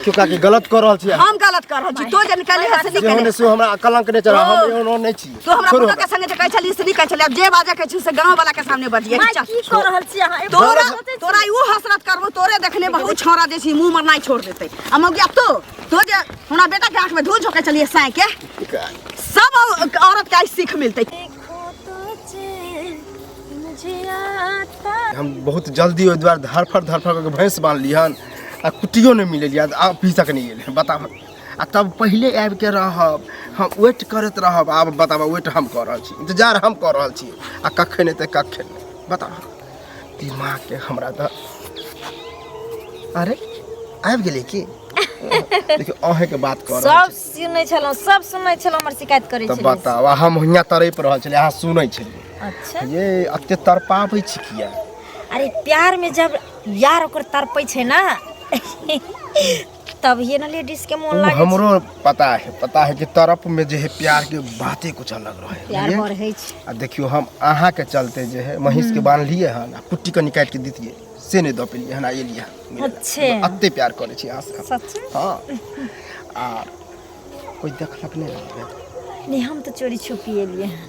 क्यों काकी गलत कर रहल छी हम गलत कर रहल छी तो जे निकाले है से जे निकाले होने से हमरा कलंक नहीं चढ़ा हम एहनो नहीं छी तो हमरा छोड़ू पुतोह के संगे जे कहै छली से नहीं कहै छली आब जे बाजै के छै से गांव वाला के सामने बजिए माय चल की कऽ रहल छी अहाँ तोरा तोरा you हसरत करबो तोरे देखने बहुत छोरा जे छी मुंह मरनाइ छोड़ देतै आ मौगिया तो तो जे हमरा बेटा के आंख में धूल झोंकै छलिए साँय के सब औरत के आइ सीख मिलतै हम बहुत जल्दी ओहि दुआरे धरफड़ धरफड़ करके भैंस बान्हलियै हन आ कुट्टियो नहि मिलल आ अभी तक नहि एलै बताबऽ आ तब पहिले आबिके रहब हम वेट करैत रहब आब बताबऽ वेट हम कऽ रहल छी इंतजार हम कऽ रहल छी आ कखन एतै कखन नहि बताबऽ दिमागके हमरा तऽ अरे आबि गेलै की देखियौ अहेँके बात कऽ रहल सब सुनै छलहुँ सब सुनै छलहुँ हमर शिकायत करै छी तऽ छलियै बताउ आ हम हियाँ तड़पि रहल छलियै अहाँ सुनै छलियै अच्छा ये एते तड़पाबै छी किया अरे प्यार में जब यार ओकर तड़पै छै ना तब ये ना लेडीज के मोन उ लागे छै हमरो पता है पता है कि तरफ में जे है प्यार के बाते कुछ अलग रहे प्यार बुझलियै? बढ़ै छै आ देखियो हम अहाँ के चलते जे है महींस के बान्हलियै हन आ कुट्टी कनि काटि के दितियै से नहि दऽ पेलियै हन आ एलियै हन अच्छे। एते प्यार करै छी अहाँ से हम। सच में? हँ आ कोइ देखलक नहि ने नहीं हम तऽ चोरी छुपी एलियै हन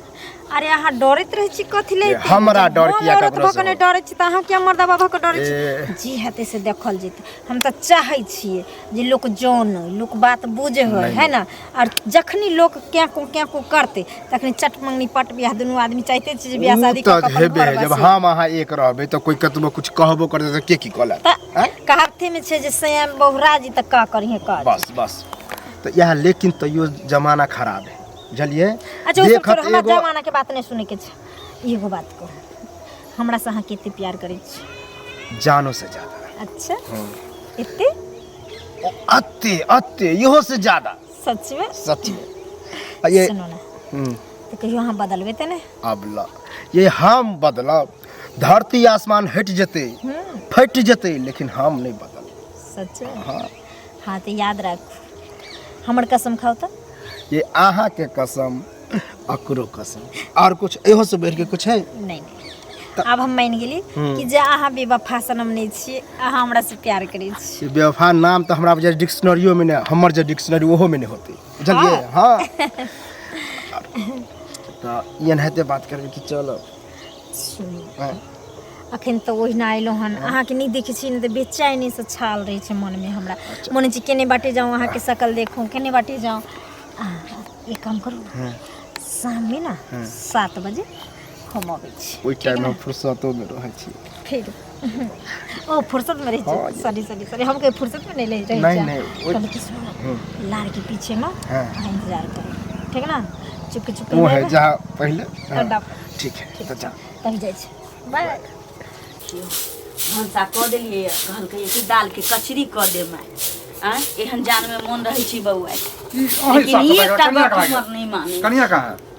अरे अहाँ डरैत रहै छी कथी ले ए, हमरा डर हम किया औरत ककरो भऽ से कऽ नहि होत? डरै छी तऽ अहाँ किया मर्दा बाबा के डरै छी ए। जी हेतै से देखल जेतै हम तऽ चाहै छियै जे लोक जानै लोक बात बुझै नहि, है ना आर जखनी लोक क्याको क्याको करतै तखनी चट मंगनी पट बियाह दुनू आदमी चाहते छी जे बियाह उ शादी कऽ तऽ कऽ अपन हेबे घर है जब बसी। हम अहाँ एक रहबै तऽ कोइ कतबो कुछ कहबो करतै तऽ के की कऽ लेत तऽ आँय? कहावते में छै जे सयान बहु राजी तऽ का करिहे काज बस बस तऽ इएह लेकिन तैयो जमाना खराब है बुझलियै अच्छा ओ सब देखत छोड़ू हमरा एगो जमाना के बात नहीं सुने के छै एगो बात कहू हमरा से अहाँ कते प्यार करै छी जानो से ज्यादा अच्छा एते अते अते इहो से ज्यादा सच में सच में आ ये सुनू ना हम्म, तऽ कहियो अहाँ बदलबै तऽ नहि अब ल ये हम बदलब धरती आसमान हटि जेतै फटि जेतै लेकिन हम नहि बदलब सच में हाँ तऽ याद राखू हमर कसम खाउ तऽ ये अहाँ के कसम अकरो कसम और कुछ इहो से बढ़ि के कुछ है नहीं नहीं आब हम मानि गेली कि जे अहाँ बेवफा सनम नहि छियै अहाँ हमरा से प्यार करै छी ये बेवफा नाम तऽ हमरा बुझाइ डिक्शनरियो में नहि हमर जे डिक्शनरी ओहो में नहि होतै बुझलियै हाँ तऽ एनाहिते बात करबै कि चलो सुनू हाँ। अखन तऽ ओहिना अयलहुँ हन अहाँके नहि देखै छी नहि तऽ बेचैनीसँ छाल रहै छै मनमे हमरा मन होइ छै केने बाटे जाउँ अहाँके शकल देखू केने बाटे जाउँ एक काम करू ने शाममे ने 7 बजे हम अबै छी ओहि टाइम हम फुर्सतोमे रहै छी फिर ओ फुर्सत में रहै छी सॉरी सॉरी सॉरी हम कहीं फुर्सत में नहीं रहै नहीं, छी नहीं, कहली कि सुनो ना लार के पीछे ना अहाँ इंतजार करू ठीक ना चुपके चुपके वो है हम जहाँ पहले हाँ, अड्डा पर। ठीक है तो जा तभी जाइ छी बाय बाय भनसा कऽ देलियै कहलकै कि दालिके कचरी कऽ दे माय आँय एहन जानमे मोन रहै छै बौआ अहीं लेकिन साफ सफाई एकटा कनिया गप कहाँ हमर नहि मानै कनिया कहाँ है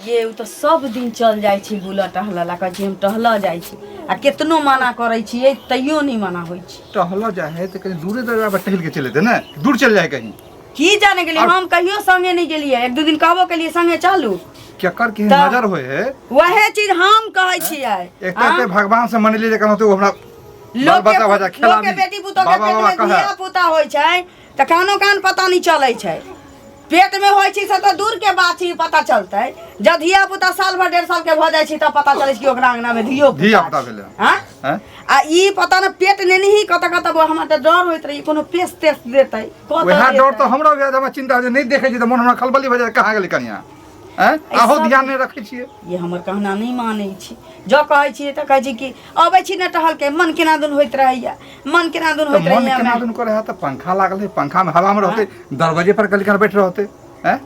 ये उ तऽ सब दिन चल जाइ छै बुलऽ टहलऽ ला कहै छै हम टहलऽ जाइ छी आ केतनो मना करै छियै तैयो नहि मना होइ छै टहलऽ जाइ है तऽ कहीं दूरे दरवाजा पर टहल के चले जेतै ने दूर चल जाए कहीं की जाने गेलियै हम कहियो संगे नहि गेलियै एक दू दिन कहबो केलियै संगे चलू केकर के तऽ- नजर होए है वएह चीज हम कहै छियै एक तऽ एते भगवान से मनली जे कहलहुँ तऽ ओ हमरा बाल लोक बच्चा भऽ जाए के लोक के खेलाबी बेटी पुतोह के बाबा पेट बाबा में कहै धिया पुता होइ छै तऽ कानो कान पता नहि चलै छै पेट में होइ छै से तऽ दूर के बात छै पता चलतै जब धिया पुता साल भर 1.5 साल के भऽ जाइ छै तब पता चलै छै कि ओकरा अंगना में धियो धिया पुता भेलै। हाँ हैं? आ ई पता न पेट नेने ही कतऽ कतऽ हमरा तऽ डर होइत रही कोनो पेश तेश देतै कतऽ वएह डर देतै? तऽ हमरो भेल हमरा चिंता जे नहि देखै छी तऽ मन हमरा खलबली भऽ जाइ कहाँ गेलै कनिया हैं आहो सब- ध्यान नहि रखै छियै ये हमर कहना नहि मानै छी जँ कहै छियै तऽ कहै छी कि अबै छी ने टहल के मन केना दुन होइत रहैया मन केना दुन तऽ होइत मन रहैया केना दुन करे है तऽ पंखा लागल है पंखा में हवा में रहते दरवाजे पर कल बैठ रहते हैं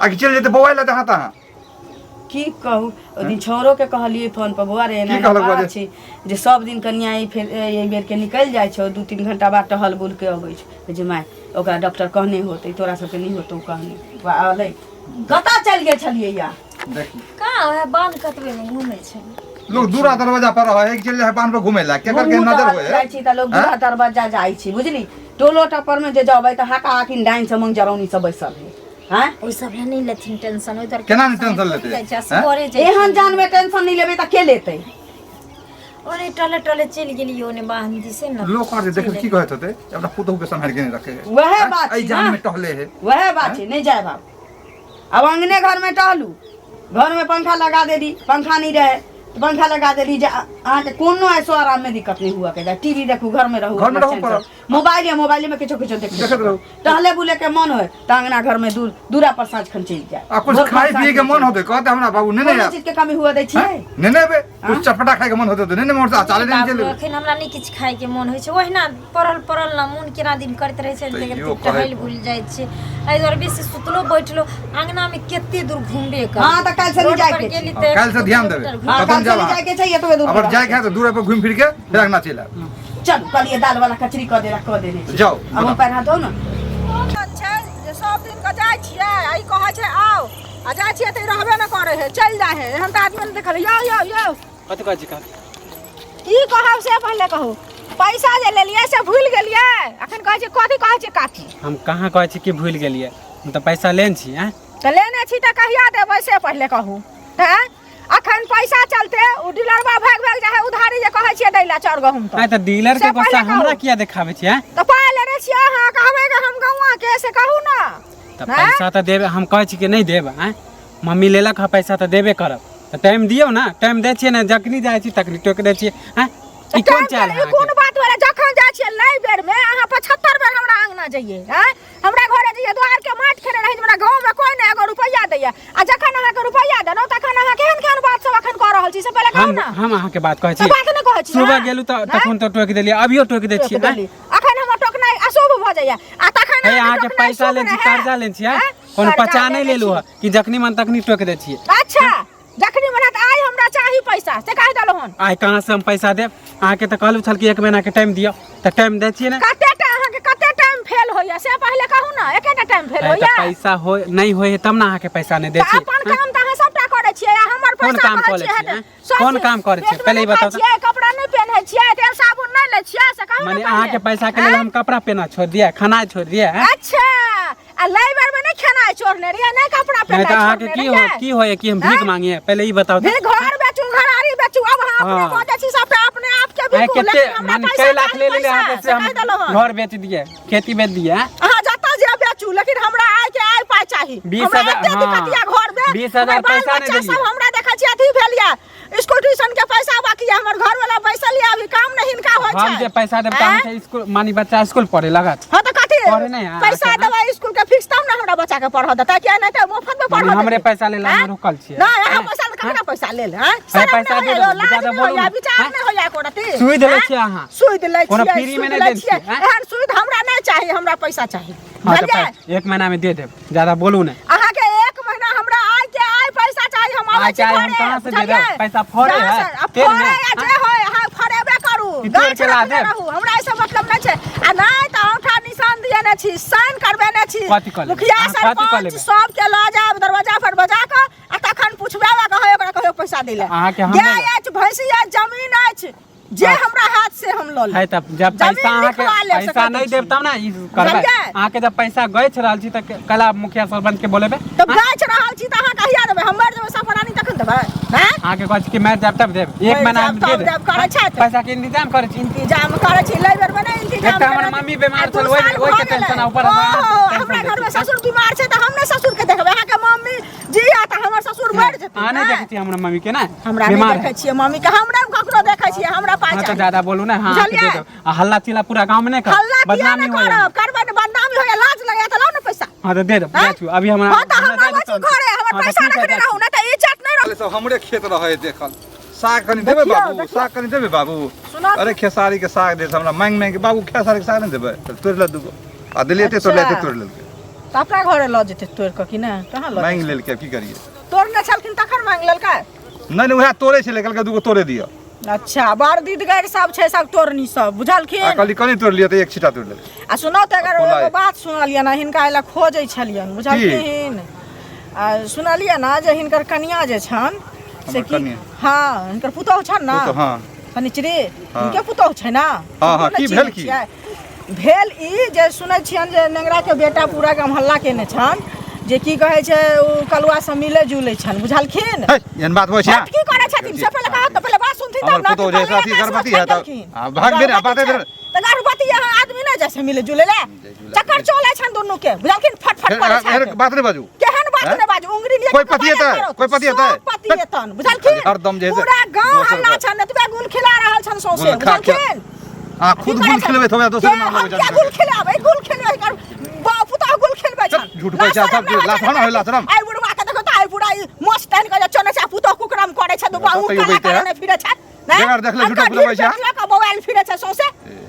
आकि चलि जेतै बौआइ लए जहाँ तहाँ की कहू ओहि दिन छौड़ो के कहलियै फोन पर बौआ रे एना की एना कहलक बौआ बात जे? छै जे सब दिन कनिया ई फेर एहि बेर के निकलि जाइ छौ 2-3 घंटा बाद टहल बुल के अबै छै जे माय ओकरा डॉक्टर कहने होतै तोरा सबके नहि होतौ कहने बौआ अलै कतऽ चलि गेल छलियै या देखी कहाँ वएह बान्ह कतबे मे घूमै छै लोग दूरा दरवाजा पर रहे एक चलि जाइ बान्ह पर घुमै लए केकर के हमहूँ नजर टहल होए जाइ छी तऽ लोग दूरा दरवाजा जाइ छी बुझली टोलो टपर में जे जबै तऽ हाका हाकिन डाइन से मंग जरौनी सब बैसल है आँय ओहि सब लए नहि लेथिन टेंशन ओहि दुआरे केना नहि टेंशन लेतै? जाइ छै हैं? असगरे जाइ एहन जानमे टेंशन नहि लेबै तऽ के लेतै ओने टहले टहले चलि गेलियै ओने बाहन दिसे ने। लोक आर जे देखै की कहैत होतै जे अपना पुतहु के सम्हारि के नहि रखे है। वएह आँय? बात एहि छै जान ना। में टहले है। वएह बात छै, नहि जायब आब। आब अंगने घरमे टहलू, घरमे पंखा लगा देली, पंखा नहि रहै तऽ पंखा लगा देली, जे अहाँके कोनो ऐसो आराममे दिक्कत नहि हुअ के चाही। टीवी देखू, घरमे रहू, घरमे अपना रहू चैनसँ। पड़ल। मोबाइल यऽ, मोबाइलेमे किछो किछो देखैत देखैत रहू। टहले बुले के मन होय तऽ अंगना घरमे दूर दूरा पर साँझ खन चलि जाय। आ कुछ भोर खन खाय साँझ पिए के खन मन चलि होतै कहते हमरा बाबू ने जाय। ने कोनो चीज के कमी हुअ दै छियै? ने ने बे कुछ चटपटा खाय के मन होतै तऽ ने ने मोर से अचारे ने चलि बाबू अखन हमरा नहि किछु खायके मोन होइ छै, ओहिना पड़ल पड़ल ने मोन केना दिन करैत रहै छै, तैयो लेकिन कहै- टहलि बुलि जाइ छियै एहि दुआरे बेसी। सुतलो बैठलो अंगनामे कते दूर घुमबे कर। हाँ, तऽ काल्हि से नहि जाइके छै। हाँ, काल्हि से ध्यान देबै। हाँ, कतौ काल्हि से जायब नहि अहाँ। जाइके छै, एतबे दूर अगर जाय के है तऽ दूर पर घुमि फिर के फेर अंगना चलि आयब। चलू, कहलियै दाल वाला कचरी कऽ देला, कऽ देने छी। जाउ, आब बनाउ। पैर हाथ धो ने। छै जे सब दिन के जाइ छियै आ ई कहै छै आउ, आ जाइ छियै तऽ ई रहबे नहि करै है, चलि जाइ है। एहन तऽ आदमी नहि देखल। यौ यौ यौ, कथी कहै छी काकी? की कहब से पहिले कहू। पैसा जे लेलियै से भूलि गेलियै? अखन कहै छै कथी कहै छै काकी? हम कहाँ कहै छी कि भूलि गेलियै, हम तऽ पैसा लेने छी। आँय? तऽ लेने छी तऽ कहिया देबै से पहिले कहू। हैं, अखन पैसा चलते ओ डीलरबा भागि भागि जाइ है, उधारी जे कहै छियै दै लए चाउर गहूम। आँय, तऽ डीलर से के गुस्सा पहिले हमरा कहू। किया देखाबै छी? आँय? तऽ पाइ लेने छियै अहाँ, कहबै कि हम गौआँ के, से कहू ने। तऽ आँय? पैसा तऽ देबै, हम कहै छी कि नहि देब? आँय, मम्मी लेलक हँ पैसा तऽ देबे करब, तऽ टाइम दियौ ने। टाइम दै छियै ने, जखनी जाइ छी तखनी टोकि दै छियै। आँय, ई कोन चाल है ई कोन बात भेलै? जखन जाइ छियै लै बेर में अहाँ 75 बेर हमरा अंगना जइयै, आँय, हमरा घरे जइयै, दुआर के माटि खेने रहै, हमरा गाँव में कोई नहि एगो रुपैआ दैया, आ जखन अहाँके रुपैआ देलहुँ तखन अहाँ केहन केहन बात सब अखन कऽ रहल छी, से पहिले कहू हम ने। हम अहाँके बात कहै छी? तऽ बात नहि कहै छी। सुबह अहाँ? गेलू तऽ आँय? तखन तऽ टोकि देलियै, अभियो टोकि दै टोकि छियै। आँय? देली। अखन हमर टोकनाइ अशुभ भऽ जाइया आ तखन हे, अहाँके पैसा लै छी, कर्जा लै छी, आँय? आँय? कोनो कर्जा पचा नहि लेने लेलू छी। हँ कि जखनी मन तखनी टोकि दै छियै? अच्छा, जखनी मन तऽ आइ हमरा चाही पैसा, से कहि देलहुँ हन। आइ कहाँ से हम पैसा देब अहाँके? तऽ कहलहुँ छल कि एक महीना के टाइम दियौ, तऽ टाइम दै छियै ने? कते टा अहाँके कते टाइम फेल होइया से पहिले कहू ने। एकेटा टाइम फेल अरे, तऽ होइया? पैसा हो नहि होइ है तब ने अहाँके पैसा नहि दै तऽ छी। अपन काम तऽ अहाँ सबटा करै छियै आ हमर कोन पैसा काम कहै कऽ लै छियै छियै, हेतै। आँय? सब कोन चीज। काम करै छियै? पेटमे पहिले ई नहि खाइ बताउ तऽ। छियै, कपड़ा नहि पहिनै छियै, तेल साबुन नहि लै छियै, से कहू ने मने पहिले। अहाँके पैसा के लेल आँय? हम कपड़ा पहना छोड़ दिए, खाना छोड़ दिए? आँय? अच्छा, आ लै बेर में नहि खेनाइ छोड़ने रहियै, नहि कपड़ा नहि तऽ पहिनाइ अहाँके छोड़ने की हो रहियै? की होय कि हम भीख आँय? मांगिए, पहिले ई बताउ तऽ। भी घर बेचू, घरारी बेचू, अब अहाँ अपने हाँ। बजै छी सबटा अपने आप के आइ बिकू, कते लेकिन हमरा माने पैसा कै लाख चाही, ले लेले पैसा, अहाँके से से हम कहि देलहुँ हन। घर बेच दिए, खेती बेच दिए? आँय? अहाँ जतऽ जे बेचू, लेकिन हमरा आइ के आइ पाइ चाही। बीस हमरा हजार- एते दिक्कत हाँ। यऽ घर में, 20,000 हमर बाल पैसा नहि बच्चा देलियै। सब हमरा देखै छी अथी भेल यऽ, स्कूल ट्यूशन के पैसा बाकी यऽ, हमर घर वाला बैसल यऽ, अभी काम नहि हिनका होइ हम छै। जे पैसा देब तऽ आँय? अहाँके स्कूल मानी बच्चा स्कूल पढ़े लगत? हाँ तऽ कथी पढ़े नहि अहाँ पैसा अहाँके, देबै स्कूल के फीस तब ने हमरा बच्चा के पढ़ऽ देतै, किया नहि तऽ मुफ्त में माने पढ़ऽ हमरे देतै। पैसा लेल अहाँ आँय? रुकल छियै? नहि, अहाँ आँय? पैसा ककरा पैसा लेल? हैं, अरे शरम पैसा नहि दे होइया, देबै, लाज ज्यादा नहि बोलू होइया, नहि। विचार आँय? नहि होइया एको रत्ती? सुइद लै आँय? छियै अहाँ। सुइद लै कोनो छियै, फ्री में सुइद नहि लै दै छियै। छियै, आँय? एहन सुइद हमरा नहि चाही, हमरा पैसा चाही। हाँ तऽ बुझलियै? एक महीना में दे देब, ज्यादा बोलू नहि। अहाँके एक महीना, हमरा आइ के आइ पैसा चाही। हम आबै आइ छी के आइ हम घरे, कहाँ से दे देब? बुझलियै? पैसा फड़े जहाँ है, से- आ पेड़ में, फड़े या जे होय, अहाँ फड़ेबे करू, ई तोड़ गाछ के ला रखने देब। रहू, हमरा एहिसँ मतलब नहि छै। आ नहि तऽ औंठा निशान दियने छी, साइन करबेने छी। कथी कऽ लेबै? मुखिया अहाँ कथी कऽ सरपंच लेबै? सबके लऽ जायब दरवाजा पर बजा कऽ, आ तखन पुछबेबै, कहै ओकरा कहियो पैसा दै लए। अहाँके हम गाय नहि- अछि, भैंसी अछि, जमीन अछि, जे हमरा हाथ से हम लऽ लेब। है तब जब जमीन पैसा अहाँके लिखवा लेब से पैसा कहै नहि छी। देब तब ने ई करबै। बुझलियै? अहाँके जब पैसा गछि रहल छी तऽ कला मुखिया सरपंच के बोलेबै। तऽ गाछ रहल छी तऽ अहाँ कहिया देबै? हम मरि जेबै सब प्राणी तखन देबै? हैं? अहाँके कहै छी कि मरि जायब तब देब, एक मरि महीना जायब मे दे तब देब। देब करै छथि। पैसा के इंतजाम करै छी। इंतजाम करै छी, लै बेर में नहि इंतजाम एक तऽ हमर केलक। मम्मी बीमार आ दू छल, ओहि- साल ओहिके भऽ गेलै। टेंशन आ ऊपर हमरा ओहो, टेंशन हमरा दै घरमे छी। ससुर बीमार छै तऽ हम नहि ससुर के देखबै? अहाँके मम्मी जी आ तऽ हमर ससुर मरि जेतै। अहाँ नहि नहि? देखै छियै हमरा मम्मी के? ने हमरा नहि बीमार देखै है। छियै मम्मी के, हमरा ककरो देखै छियै, हमरा पाइ हाँ तऽ चाही। ज्यादा बोलू ने। हाँ, अहाँके दे बुझलियै? देब, आ हल्ला चिल्ला पूरा गाँव में नहि कर, हल्ला किया बदनामी नहि होइया। करब? करबै ने, बदनामी होइया, लाज लगैया तऽ लाउ ने पैसा। हाँ तऽ दे देब, आँय? जाइ छी अभी हमरा। हाँ तऽ हम हमरा जाइ आबै छी देब। घरे, हमर हाँ, तऽ पैसा ठीक है, रखने जाइ छी। रहू, नहि तऽ इज्जत नहि रहू। सब हमरे खेत रहे देखल, साग कनि देबै देखियौ, बाबू? देखियौ। साग कनि देबै बाबू? सुना। अरे खेसारी के साग दे हमरा मांगि मांगि के, बाबू खेसारी के साग नहि देबै? तऽ तोड़ि ले दूगो, आ देलियै एते तोड़ि ले, एते अच्छा। तोड़ि लेलकै। तऽ अपना घरे लऽ जेतै तोड़ि कऽ कि नहि? कहाँ लऽ मांगि जेतै? लेलकै, आब की करियै? तोड़ने छलखिन तखन मांगि लेलकै? नहि नहि, उएह तोड़ै छलै, कहलकै दूगो तोड़े दिअ। अच्छा, बड़ दीदगैर सब छै, सब तोड़नी सब बुझलखिन। आ कहली कनि तोड़ि लिअ तऽ एक छिटा तोड़ि लेलकै। आ सुनौ तऽ एकर आ एगो खोलाइ। बात सुनलियै ने, हिनका एला खोजै छलियनि बुझलखिन। आ सुनलियै ने जे हिनकर कनिया जे छनि से हमर की? कनिया? हँ, हिनकर पुतोहु छनि ने। पुतोहु, हँ। शनिचरी। हँ। हिनके पुतोहु छै ने? हँ, हँ, हमरो ने की भेल चिन्है की? छियै। भेल ई जे सुनै छियनि जे नेंगराके बेटा पूरा गाम हल्ला केने छनि जे की कहै छै ओ कलुआ सब मिलै जुलै छनि बुझलखिन है, एहन बात होइ छै बात की करै छथिन से पहिले कहत तऽ पहिले बात सुनथिन तब हमर ना पुतोहु जे कि अथी पहिले गर्भवती है तऽ- देलखिन। आ, भाग भेल, आ, बाते भेल। तऽ गर्भवती अहाँ आदमी नहि जाइ छै मिलै जुलै लए चक्कर चलै छनि दुनू के बुझलखिन फटफट फेर- करै फेर छनि बात नहि बाजू केहन बात हैं? नहि बाजू उंगरी लिए कोइ पतिएतै? कोइ पतिएतै? सब पतिएतन बुझलखिन हरदम जे है से पूरा गांव दोसर हल्ला पर। छन एतबे गुल खिला रहल छन सौंसे गुल खा के- बुझलखिन आ खुद की करै गुल छन? खिलबैत होबै दोसर के नाम हम लगबै किया गुल खिलाबै गुल खिलबै एकर बाप पुतहु गुल खिलबै छन झूठ कहै छै, सब झूठ। लाथ हन, लाथ हन। आइ बुढ़वा के देखो त आइ बुढ़ा ई मोछ तानि के जे चलै छै आ पुतहु कुकरम करै छै दुबा कतऽ उ काला उगैते काला है? नहि फिरै छै नहि? बेगर देखले झूठो अनका फुलबै छै, ढील पेट लऽ कऽ मोबाइल फिरै छै सौंसे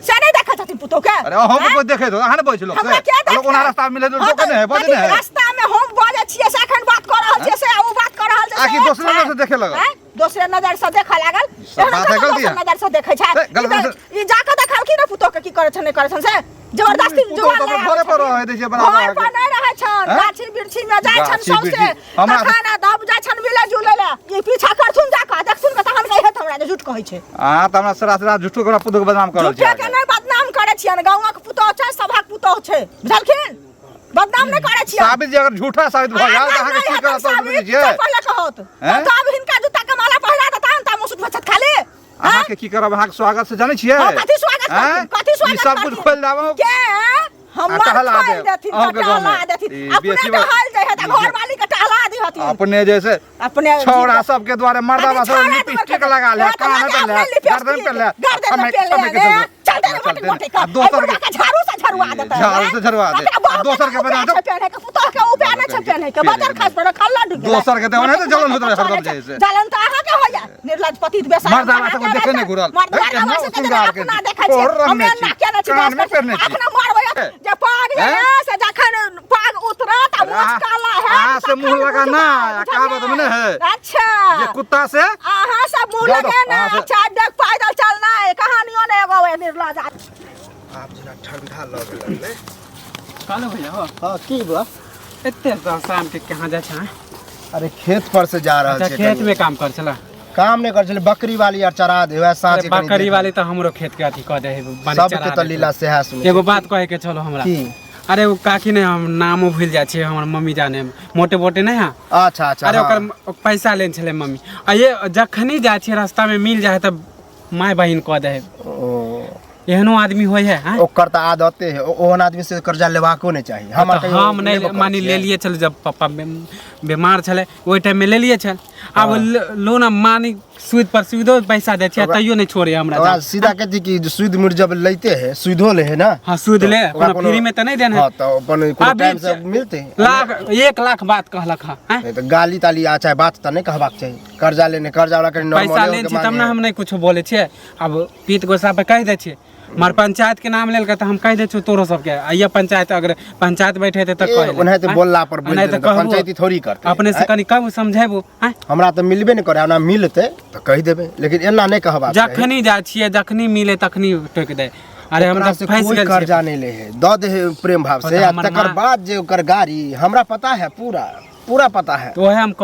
से नहि देखै छथिन पुतहु के अरे अहूँ के हैं? कोइ देखैत हो अहाँ ने बजै छी लोक हमरा से के देखतै? लोक ओना रास्ता मिले हाँ लोक तऽ नहि है बजै कथी नहि है रास्ता में हम बजै छियै से एखन बात कऽ रहल छियै से आ ओ बात कऽ रहल छै से आखिर एक दोसरे छै। नजर से देखे लगल। हैं? दोसरे नजर से देखऽ लागल सब एहन बात है कतऽ गलती दोसर है। नजर से देखै छै ए, गलत ई तऽ- नजर- ई जाकऽ देखलखिन ने पुतोह के की करै छै नहि करै छै से जबरदस्ती पुतोह जुगाड़ तऽ लगा घरे पर छथिन। रहै दै छै बराबर घर पर नहि रहै छन हैं? गाछी वृक्षी में जाइ छन गाछी सौंसे बिरछी। हमरा- तखन आ दब जाइ छन मिले जुले लए ई पीछा करथुन जाकऽ देखथुन के तहन कहिहत हमरा जे झूठ कहै छै अहाँ तऽ हमरा सरासरा झूठो के हमरा पुतोह के बदनाम कर रहल झूठे छी के नहि बदनाम करै छियनि गाँवक पुतोह छै सभक पुतोह छै बुझलखिन बदनाम नहि करै छियनि साबित जे अगर झूठा साबित भऽ जाए तऽ अहाँके की करत तब बुझै छियै पहिले कहत हैं? तब हिनका जूता के माला पहिरा देता तब मुसुट बचत खाली हैं? अहाँके की करब अहाँके स्वागत से जानै छियै हाँ, कथी स्वागत हैं? करथिन? कथी ई स्वागत सब कुछ करथिन? खोलि देबो के हमर टहला खोलि देब, देथिन अहूँके तऽ गाँवमे। टहला देथिन ई अपने बेसी बात- टहल जाइ है तऽ ई जे- घरवाली के टहला दिहथिन अपने जैसे अपने छौड़ा सबके द्वारे मर्दावा सब अरे लिपस्टिक लगा ले कान पे ले गर्दन पे ले गर्दन पे ले चल दे मोटे मोटे का दोसर के झाड़ू से झड़ुआ देता झाड़ू से झड़ुआ दे। आ दोसर के बना दो। पहने के पुतह के उपाय नहि छै पहने के बजर खास पर खल्ला डूब गेलै। दोसर के देहो नहि तऽ जलन होइत रहै हरदम जे है से। जलन तऽ अहाँके होइया निर्लज पतित बेसा मर्दावा सबके देखे नहि घुरल। मर्दावा हे, केना सबके श्रृंगार के अपना देखै छै कोर रंगने हमे छी, ना केने छी कानमे पहिरने छी। अखना मरबै जे पाग जे हैं? है से जखन पाग उतरत आ मोछ काला है अहाँ से मुँह लगाना, आ कहावत में नहि है। अच्छा जे कुत्ता से अहाँ सब मुँह जाउ दो, लगे ना अहाँ से- अच्छा देख पैदल चलना है कहानियों ने एगो है निर्लज आदमी। आब जेना ठंडा लग लगलै कहलो भैया हो हाँ की बा एते शाम के कहाँ जाइ छै अरे खेत पर से जा रहल अच्छा छै खेत कनी। में काम कर छला काम नहि करै छलै बकरी वाली आर चरा दे वएह साँझ अरे के कनी बकरी देख वाली तऽ हमरो खेत के अथी कऽ दे है बनी सबके चरा तऽ देतै। लीला सएह सुनै एगो बात कहे के छलो हमरा की अरे ओ काकी ने हम नामो भूल जाइ छियै हमर मम्मी जाने मोटे मोटे नहि है अच्छा अच्छा अरे हाँ। ओकर पैसा लेने छलै मम्मी आ ये जखनी जाइ छियै रास्ता में मिल जाइ है तऽ माय बहिन कऽ दे है ओ एहनो आदमी होइ है आँय? ओकर तऽ आदते है ओहन आदमी से कर्जा लेबाको नहि चाही हम तऽ हम नहि मानि लेलिए छल जब पप्पा बीमार छलै ओहि टाइममे लेलिए छल आब लोन मानि सूद पर सूदो पैसा दै छियै तैयो नहि छोड़े हमरा ओकरा सीधा कहती कि सूद मुर जब लेते है सूदो ले है ना हाँ सूद ले ओकरा कोनो फ्री में तऽ नहि देने हाँ तो अपन कोनो अभी टाइम से मिलते लाख 1 लाख बात कहलक हँ आँय? नहीं तो गाली ताली आ चाहे बात तऽ नहि कहबाक चाही कर्जा लेने कर्जा वाला कनि पैसा नॉर्मले लेने होके छी तब मांगे ने है। हम नहि कुछो बोलै छियै आब पीत गोसा पर कहि दै छियै मर पंचायत के नाम लेल तऽ हम कहि दै छियौ तोरो सबके आइए पंचायत अगर पंचायत बैठे तऽ ए, कहि ले। ओनाहिते आँय? बोलला पर बोलि ओनाहिते देने तऽ कहबो। पंचायती थोड़ी करतै। अपने से आँय? कनि कम समझेबो आँय? हमरा तऽ मिलबे नहि करे ओना मिलतै तऽ कहि देबै लेकिन एना नहि कहबाक चाही। जखनी जाइ छियै जखनी मिले तखनी टोकि दे अरे हम ओकरा तऽ से फँसि कोई गेल छियै कर्जा नहि ले है दऽ दे है प्रेम भाव से तऽ आ हमर तकर माँ- बाद जे ओकर गाड़ी हमरा पता है पूरा पूरा पता है तऽ ओहे हम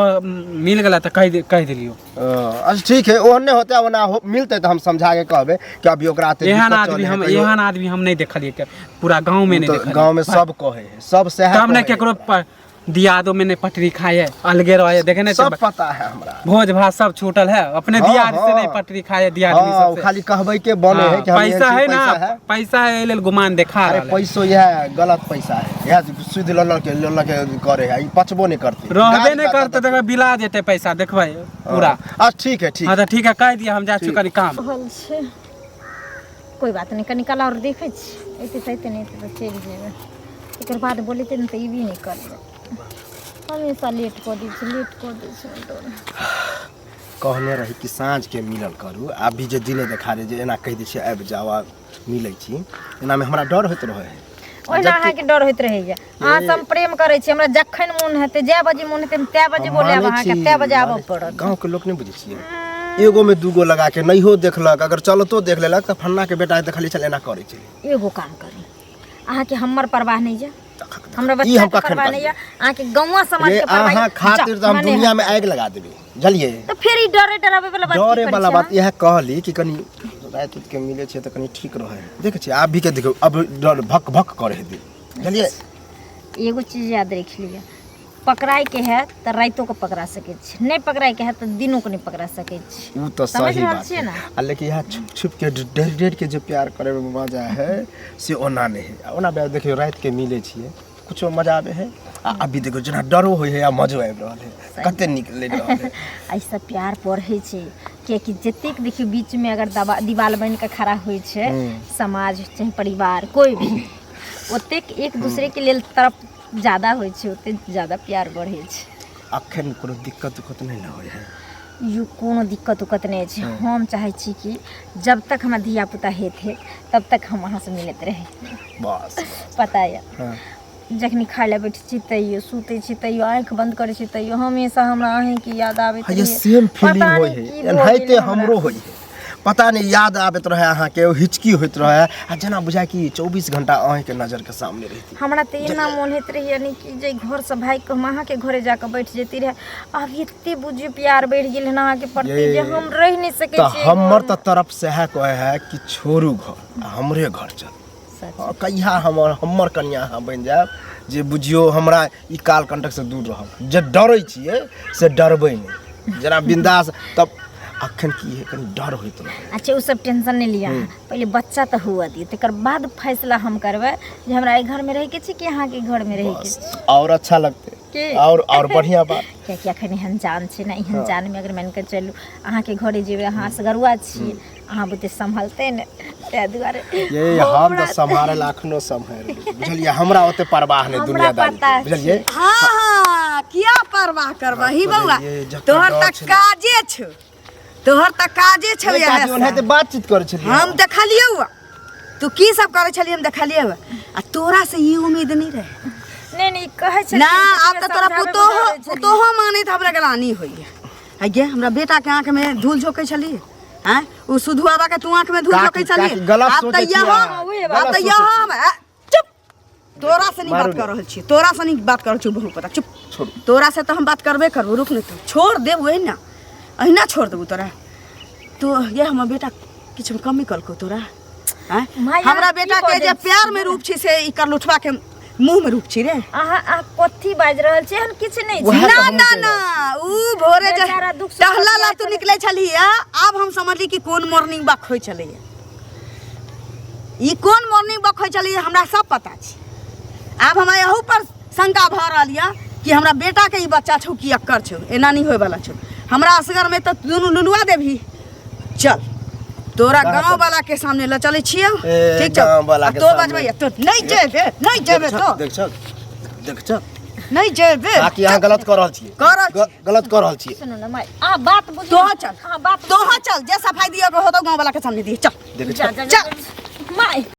मिल गेला तऽ कहि देलियौ अच्छा ठीक है ओहन नहि होतै ओना हो, मिलतै तऽ हम समझा के कहबै कि अभी ओकरा एते एहन दिक्कत आदमी चलै है, हम कहियो- एहन आदमी हम नहि देखलियै के पूरा गाँव में नहि तऽ देखलियै गाँव में सब कहै है सब सएह तब ने कहै है। केकरो दियादो में नहीं पटरी खाए है अलगे रहे देखे नहीं सब पता है हमरा भोज भात सब छूटल है अपने हाँ, दियाद से हाँ। नहीं पटरी खाए दियादनी हाँ सब ओ से। खाली कहबै के बने है हाँ, कि हम एहन पैसा छी, है ना पैसा है पैसा है एहि लेल गुमान देखा अरे रहल है। पैसो यह गलत पैसा है यह सुध लऽ लऽ के लऽ लऽ के करे है ई पचबो नहीं करते रहबे गाड़ी नहीं बात करते देखबै बिला जेतै पैसा देखबै पूरा हाँ ठीक है ठीक हाँ तऽ ठीक है कहि दिअ हम जाइ छी कनि काम रहल छै कोइ बात नहि कनि काल आओर देखै छी अयतै तऽ अयतै नहि तऽ चलि जेबै एकर बाद बोलेतै ने तऽ ई भी नहि करबै हमेशा लेट कऽ दै छै लेट कऽ दै छै डर कहने रही कि साँझ के मिलल करू अभी जे दिने देखा दे जे एना कहि दै छियै आबि जाउ आ मिलै छी एनामे हमरा डर होइत रहै है ओहिना अहाँके डर होइत रहैया अहाँ से हम प्रेम करै छी हमरा जखन मोन हेतै जए बजे मोन हेतै तए बजे बोलायब अहाँके तए बजे आबऽ पड़त गाँव के लोक नहि बुझै छियै एगो में दूगो लगा के नहियो देखलक अगर चलतो देख लेलक तऽ फन्ना के बेटा देखली छल एना करै छलै एगो काम करी अहाँके हमर परवाह नहि यऽ हमरा ई हम बच्चा के कखन परवाह नहि करबै? यऽ अहाँके गौवा समाज रे के परवाह अहाँ यऽ। खातिर तऽ हम जाउ, मने दुनिया में आगि लगा देबै बुझलियै तऽ फेर ई डरे डराबै वाला बात की डरे करै वाला छी बात अहाँ? इएह कहली कि कनि राति उत के मिलै छै तऽ कनि ठीक रहै है देखै छियै आब भी के देखियौ अब डर भक भक करै है दिल बुझलियै एगो चीज याद रखि लिअ पकड़ाइके हैत तऽ रातिओके पकड़ा सकै छी, नहि पकड़ाइके हैत तऽ दिनोके नहि पकड़ा सकै छी। उ तऽ समझ सही रहल बात छियै है ने? आ लेकिन यहाँ छुप छुप के डरि डरि के जे प्यार करे में मजा है से ओना नहीं है। आ ओना भी देखियौ राति के मिले छियै कुछो मजा आबे है। आ अभी देखियौ जेना डरो होइ है आ मजो आबि रहल है, कते नीक लागि रहल है। एहिसँ प्यार बढ़ै छै, कियाकि जतेक देखियौ बीचमे अगर दबा दीवाल बनि कऽ खड़ा होइ छै समाज चाहे परिवार कोइ भी, ओतेक एक दूसरेके लेल तरफ ज्यादा होइ छै, ओतेक ज्यादा प्यार बढ़ै छै। अखन कोनो दिक्कत उक्कत नहि ने होइ है? यो कोनो दिक्कत उक्कत नहि छै। हम चाहै छी कि जब तक हमरा धिया पुता हेतै तब तक हम अहाँसँ मिलैत रही। बस पता यऽ हाँ। जखनी खाय लए बैठै छी तैयो, सुतै छी तैयो, आँखि बन्द करै छी तैयो हमेशा हमरा अहीँके याद आबैत हाँ, ये रहैए। सेम फीलिंग पता होइ नहि है की भऽ एनाहिते गेल हमरा। हमरो होइ है। पता नहीं याद आबैत रहे अहाँके, हिचकी होइत रहे आ जेना बुझाय कि 24 घंटा अहीँके नजरके सामने रहिती। हमरा तऽ एना मोन होइत रहैए ने कि जे घरसँ भागि कऽ हम अहाँके घरे जाकऽ बैठ जैती रहए। आब एते बुझियौ प्यार बढ़ि गेल हन अहाँके प्रति ये जे हम रहि नहि सकै तऽ छियै हमर घरमे। तऽ तरफ सएह कहै है कि छोड़ू घर आ हमरे घर चल। सच। हाँ, कहिया हमर हमर कनिया अहाँ बनि जायब जे बुझियौ हमरा ई काल कंटक से दूर रहब। जे डरै छियै से डरबै नहि, जेना बिंदास। तब अखन की है कनि डर होइत रहै। अच्छा ओ सब टेंशन नहि लिअ अहाँ, पहिले बच्चा तऽ हुअ दियौ, तकर बाद फैसला हम करबै जे हमरा एहि घरमे रहैके छै कि अहाँके घरमे रहैके बस छै। और अच्छा लगतै की? और बढ़िया बात। कियाकि अखन एहन जान छै ने, एहन जानमे अगर मानि कऽ चलू अहाँके घरे जेबै, अहाँ असगरुआ छी, अहाँ बुते सम्हालतै ने, ताहि दुआरे ये हम तऽ सम्हारल अखनो सम्हारि लेबै, बुझलियै? हमरा ओते परवाह नहि हमरा दुनियादारी पता के, बुझलियै? हाँ हाँ, किया परवाह करबही बौआ? बुझलियै, जकर तोहर डर तऽ छलै। काजे छौ, तोहर तऽ काजे छौ नहि, इएह काकी, ओनाहिते सब। बातचीत करै छलियै। हम देखलियौ तू की सब करै छलियै, हम देखलियौ। आ तोरा से ई उम्मीद नहीं रहे। नहि नहि, कहै छलियै ना आब तऽ तोरा समझाबै पुतोहो बुझाबै छलियै। पुतोहो मानैत हमरा ग्लानी होइए। आ गे हमरा बेटा के आँख में धूल झोंकै छलियै, आँय ओ सुधु बाबा के तू आँख में धूल काकी, झोंकै छलियै। काकी, गलत आब तऽ सोचै छियै यहो अहाँ, आब गलत तऽ सोचै यहो छियै। हम चुप, तोरा से नहीं मारू बात कर नहि। रहल छी, तोरा से नहीं बात कर रहल छी बहु पता। चुप, छोड़ू। तोरा से तऽ हम बात करबे करबो, रुक नहीं तू, छोड़ देबो अहिना अहिना छोड़ देबो तोरा। तो ये हमर बेटा किछु कमी कलको तोरा? आँय? माय, हमरा अहाँ की बेटा के बजै जे प्यार में रूप छी से ई करलुठवा के मुंह में रूप छी रे। अहाँ अहाँ कथी बाजि रहल छी? एहन किछु नहि छै। उएह तऽ ना हमहूँ ना कहि ना, रहल ऊ भोरे जे बेचारा दुख सुख टहला ला बतियाइत तू निकले छली, आब हम समझली कि कोन मॉर्निंग वॉक होइ छलैया, ई कोन मॉर्निंग वॉक होइ छलैया, हमरा सब पता छै। आब हमरा एहू पर शंका भऽ रहल यऽ कि हमरा बेटा के ई बच्चा छौ कि अक्कर छौ। एना नहीं होय वाला छौ, हमरा असगर में तऽ दुनू लुलुआ देबही। चल तोरा कहाँ गांव चल? वाला के सामने ल चलै छियौ। ए, ठीक छौ? गाँव वाला आ के तो सामने। बजबैया तो नहीं जेबे, नहीं जेबे तो देख छक, देख छक, नहीं जेबे। काकी अहाँ गलत कऽ रहल छियै, कऽ रहल छियै। गलत कऽ रहल छियै। सुनू ने माय, अहाँ बात बुझू। तोह चल, अहाँ बात तोह चल, जे सफाई दिअ के होतौ गांव वाला के सामने दिए। चल देख जा छक। जा चल। जा माय।